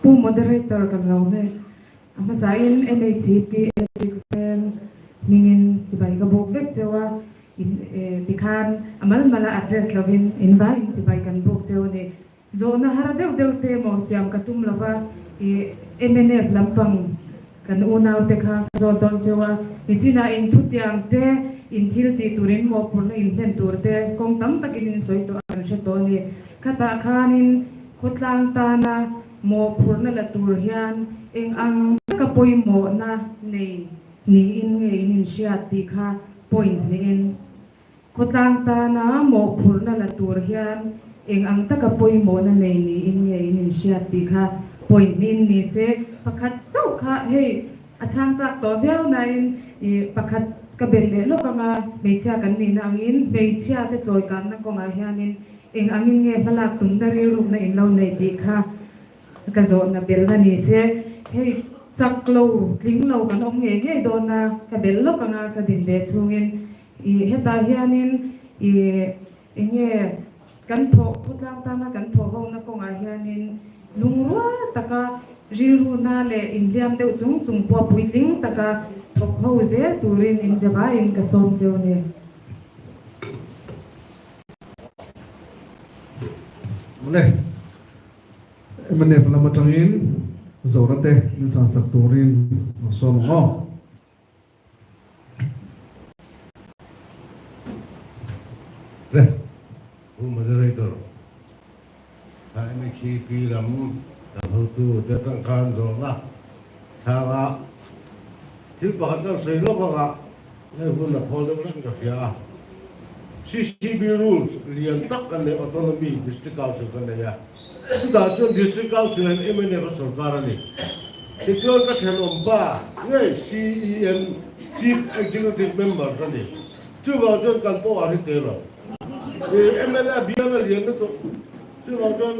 Pu Moderator ka lo nge. A hmasain MHEP Electric Veng hmingin chibai ka buk vek cheu a, in tikhan a mal mala address lovin in vaiin chibai kan buk cheu a ni. Zawhna har deuh deuh te maw siam ka tum lova, i mnf lampang kan unaute kha ka zawt dawn cheu a, nichinah in thutiang te, in thil tih tur in mawhphurhna in hlen tur te kawng tam takin in sawi tawh a kan hre tawh a ni. Khatah khanin khawtlang tana mawhphurhna la tur hian eng ang taka pawimawhna nei niin nge in inhriat tih kha point hnihin Khawtlang tana mawhphurhna la tur hian eng ang taka pawimawhna nei niin nge in inhriat tih kha point hnihin ni se. Pakhat chauh kha hei a chhang chak tawh viau nain ih pakhat ka belh leh lawk anga hmeichhia kan nihna angin hmeichhia te chawikanna kawngah hianin eng angin nge hmalak tumna rilrukna in lo nei tih kha ka zawhna belhna ni se. Hei chak lo tling lo kan awm ngei ngei dawn a, ka belh lawk anga ka din ve chhungin Ih hetah hianin ih eng nge kan thawh khawtlang tana kan thawh hona kawngah hianin lungrual taka rilruna leh inhliam deuh chung chung pawh puitling taka thawk ho zel turin inzevaiin ka sawm cheu a ni. Mawle, mnf lam atangin Zora te min chhansak turin a sawm ang aw. Le, Pu Moderator, kha MHEP lam kan hotu te atang khan zawhna thlanga thil pakhat kan sawi lawk anga hei hun a khawl deuh hlek ka hria a. CCB rules lian tak kan nei, autonomy district council kan nei a. Chutah chuan District Council hian mnf a sorkar a ni. Tichuan ka thenawm pa ngei CEM, Chief Executive Member, ka ni. Chuvang chuan kan pawh a ri te lo. Mla bial a lian lutuk. Chuvang chuan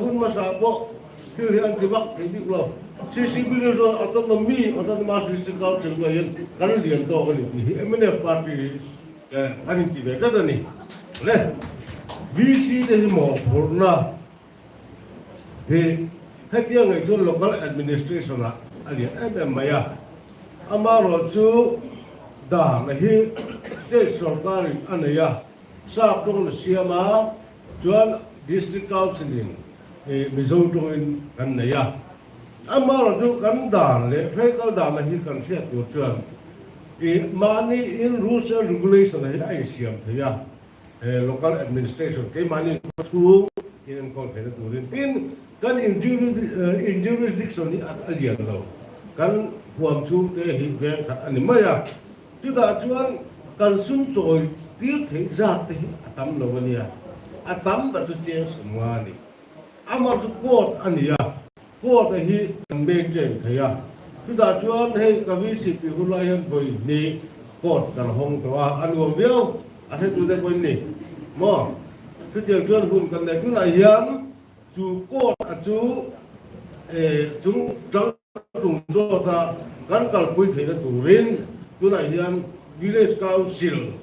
hun hmasa pawh thil hi an ti vak thei bik lo. CCB rilru chuan Autonomy, Autonomous District Council ngeiin kan lian tawk a ni tih hi mnf party hi An inti ve tlat a ni. Le, VC te hi mawhphurhna hi hetiang ngei chuan local administration ah a lian em em mai a. Amaherawhchu dan hi state sorkar in a nei a, sap tawng la siam a, chuan district council in Mizo tawngin kan nei a. Amaherawhchu kan dan leh hreikal dan hi kan hriat tur chuan I mahni in rules and regulation hi a insiam thei a, he local administration keimahni khawchhung in enkawl theihna turin tin kan in jurisdiction hi a lian lo, kan huam chhung te hi veng khat a ni mai a, chutah chuan kan sum chawi tir theih zat te hi a tam lo a nia, a tam ber chu cheng sum nga a ni. Amah chu court a ni a. Court a hi kan maintain thei a, chutah chuan hei ka VCP hun lai hian vawi hnih court kan hawng tawh a, a nuam viau, a hretute pawhin ni maw? Chutiang chuan hun kan nei tunah hian chu court a chu chung tang tung zawta kan kalpui theihna turin tunah hian Village Council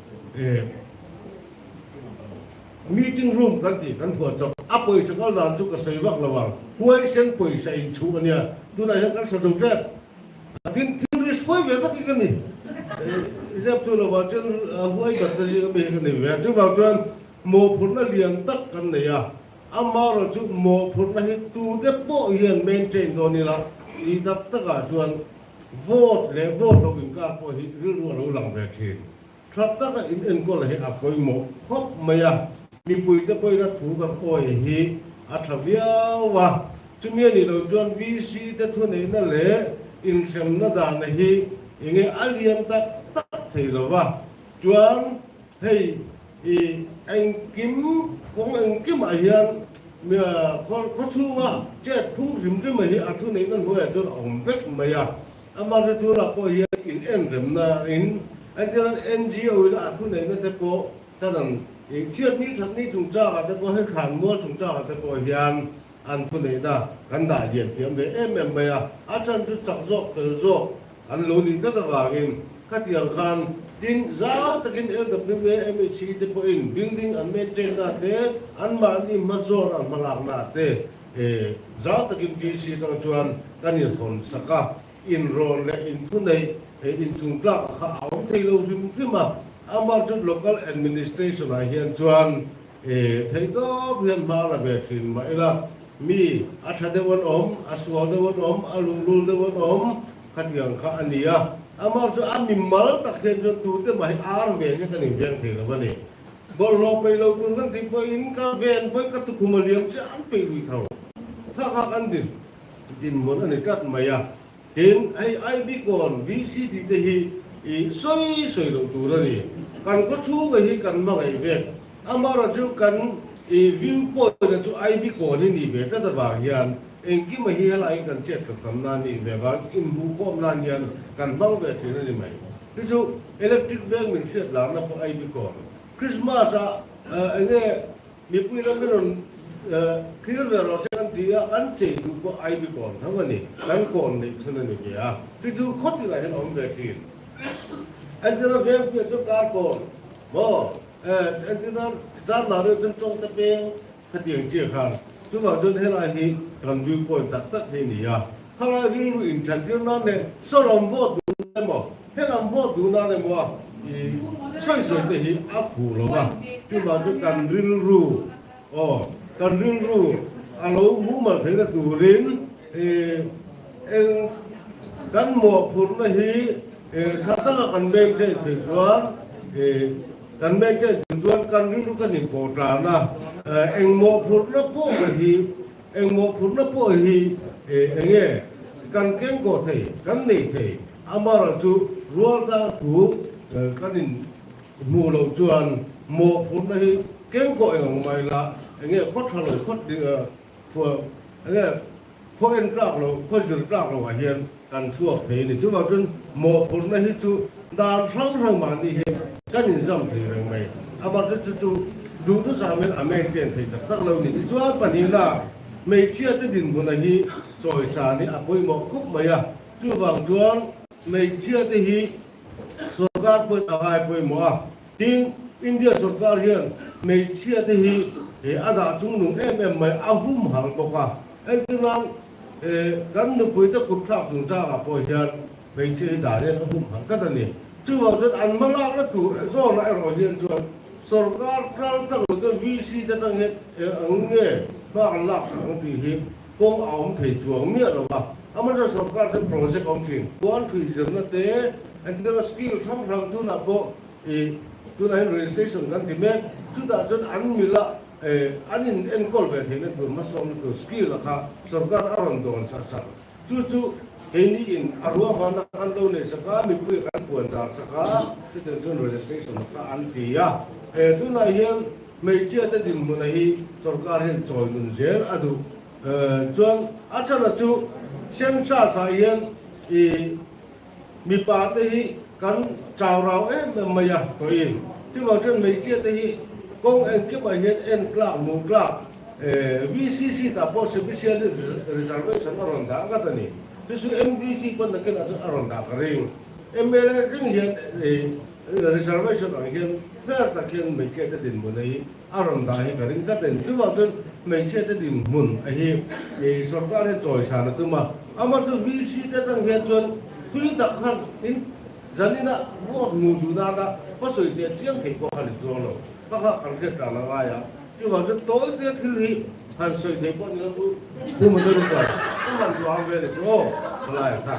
Meeting room kan tih kan phuah chawp. A pawisa kal dan chu ka sawi vak lo ang. Huaisen pawisa inchhuh a nia. Tunah hian kan sa zo tep. Tin, thil risk huai ve tak hi ka ni. Zep chu lovah chuan huai dat te zing ami hi ka ni ve a. Chuvang chuan mawhphurhna lian tak kan nei a. Amaherawhchu chu mawhphurhna hi tute pawh hian maintain dawn ila tih tak takah chuan vote leh vote lo inkar pawh hi rilru a lo lang ve thin. Tha taka in enkawl hi a pawimawh khawp mai a, mipuite pawhin a thu kan awi hi a tha viau a, chumi a nih loh chuan VC te thuneihna leh inhremna dahna hi enge a lian tak tak thei lo va, chuan hei i engkim kawng engkimah hian khawchhunga chet phung hrim hrim hi a thuneihna hnuaiah chuan a awm vek mai a. Amah tura pawh hian in en remna in entirna NGO in a thuneihna te pawh kan an chhiat ni that ni chungchangah te pawh hei thlanmual chungchangah te pawh hian an thuneihna kan dah lian thiam ve em em mai a, a chan chu chak zawk fel zawk an lo nih tlat avangin khatiang khan tin zau takin LWA MHC te pawhin building an maintain na te anmahni hmazawn an hmalakna te. Zau takin DC atang chuan kan inhawn sak a, inrawn leh inthuneih inchungtlak kha a awm thei lo hrim hrim a. Amah chu local administration ah hian chuan theihtawp hian hma la ve thin mah ila, mi a tha deuh an awm, a sual deuh an awm, a luhlul deuh an awm khatiang kha a ni a. Amah chu a mimal tak hian chuan tute mah hi ar ve hi kan inveng thei lo a ni. Bawlhhlawh peih lo tur kan tih pawhin ka ven pawhin ka tukhum a liam chiah an peih lui tho. Kha kha kan din dinhmun a ni tlat mai a. Tin, hei IB kawn VC tih te hi i sawi sawi loh tur a ni. Kan khaw chhunga hi kan hmangaih vek. Amaherawhchu chu kan i view point a chu IB kawn hi nih ve tlat avang hian engkima hi helaiin kan chet that tam nan nih ve avang inhmuhkhawm nan hian kan hmang ve thin a ni mai. Chu chu electric veng min hriat larna pawh a bik awm. Christmas ah enge mipui lam hi rawn thlir ve rawh se kan ti a, kan chei duh pawh a bik awm tho a ni. Kan kawn neih chhun a ni ve a. Chu chu khaw tinah hian a awm ve thin. Entirna veng piah chu kar kawn maw? Entirna Zanmar ah chuan tawngte peng Khatiang chiah khan chuvang chuan helai hi kan view point tak tak hi a ni a, khalai rilru inthantir nan leh saw lam vote duh nan emaw, helam vote duh nan emaw a i sawi sawi te hi a khuh lo va, chuvang chu kan rilru aw kan rilru a lo mumal theihna turin i eng kan mawhphurhna hi tha taka kan maintain theih chuan i Kan maintain chung chuan kan rilru kan inpawh tlan a, engmawhphurhna pawh hi engmawhphurhna pawh hi eng nge kan kengkawh thei, kan nei thei. Amaherawhchu chu rual tlang thu kan inhmuh loh chuan mawhphurhna hi kengkawh eng ang mai la, eng nge khaw tha lo khaw eng nge khaw en tlak loh, khaw zir tlak loh ah hian kan chhuak thei a ni. Chuvang chuan mawhphurhna hi chu dan hrang hrang mahni hian kan inzam thei reng mai. Amah chu chu chu duhthusam in a maintain thei tak tak lo ni. Tichuan pahnihna hmeichhia te dinhmuna hi chawisan hi a pawimawh khawp mai a. Chuvang chuan hmeichhia te hi sorkar pawhin a ngai pawimawh a. Tin, India sorkar hian hmeichhia te hi a dah chungnung em em mai, a humhal bawk a. Entirnan, kan nupui te kut thlak chungchangah pawh hian hmeichhia hi dah hian a humhal tlat a ni. Chuvang chuan an hmalakna tur zawnah erawh hian chuan sorkar tlang tlang lo chuan VC te tang hian eng nge hma kan lak sak ang tih hi kawng a awm thei chuang miah lo va. Amaherawhchu sorkar chuan project a awm thin. Khuan thui zirna te, entirna skill hrang hrang tunah pawh I tunah hian registration kan ti mek, chutah chuan an mila an in enkawl ve theihna tur hmasawmna tur skill a kha sorkar a rawn dawn chak sak. Chu chu keini in a ruahmanna kan lo nei sak a, mipui kan puan dar sak a, chutiang chuan registration a kha an ti a. Tunah hian hmeichhia te dinhmuna hi sorkar hian chawi nun zel a duh. Chuan a chana chu census ah hian i Mipa te hi kan chau rau em em mai a, tawhin chuvang chuan hmeichhia te hi kawng engkimah hian en tlak, hmuh tlak, VCC tah pawh special reservation a rawn dah ngat a ni. Chu chu MDC pawn nakinah chuan a rawn dah ka ring. Mla ring hian reservation ang hian fair tak hian hmeichhia te dinhmun a hi a rawn dah hi ka ring tlat a ni. Chuvang chuan hmeichhia te dinhmun a hi sorkar hian chawisan a tum a, amah chu VC te atang hian chuan thui tak khan in zanin a vote hmuh duh nana va sawi teh chiang thei pawh kha ni chuang lo. Ka kha kan hriat tlan a ngai a, chuvang chuan tawi te thil hi han sawi thei pawh ni lo chu Pu Moderator ka han duh ang ve ni chu aw, ka lai kha.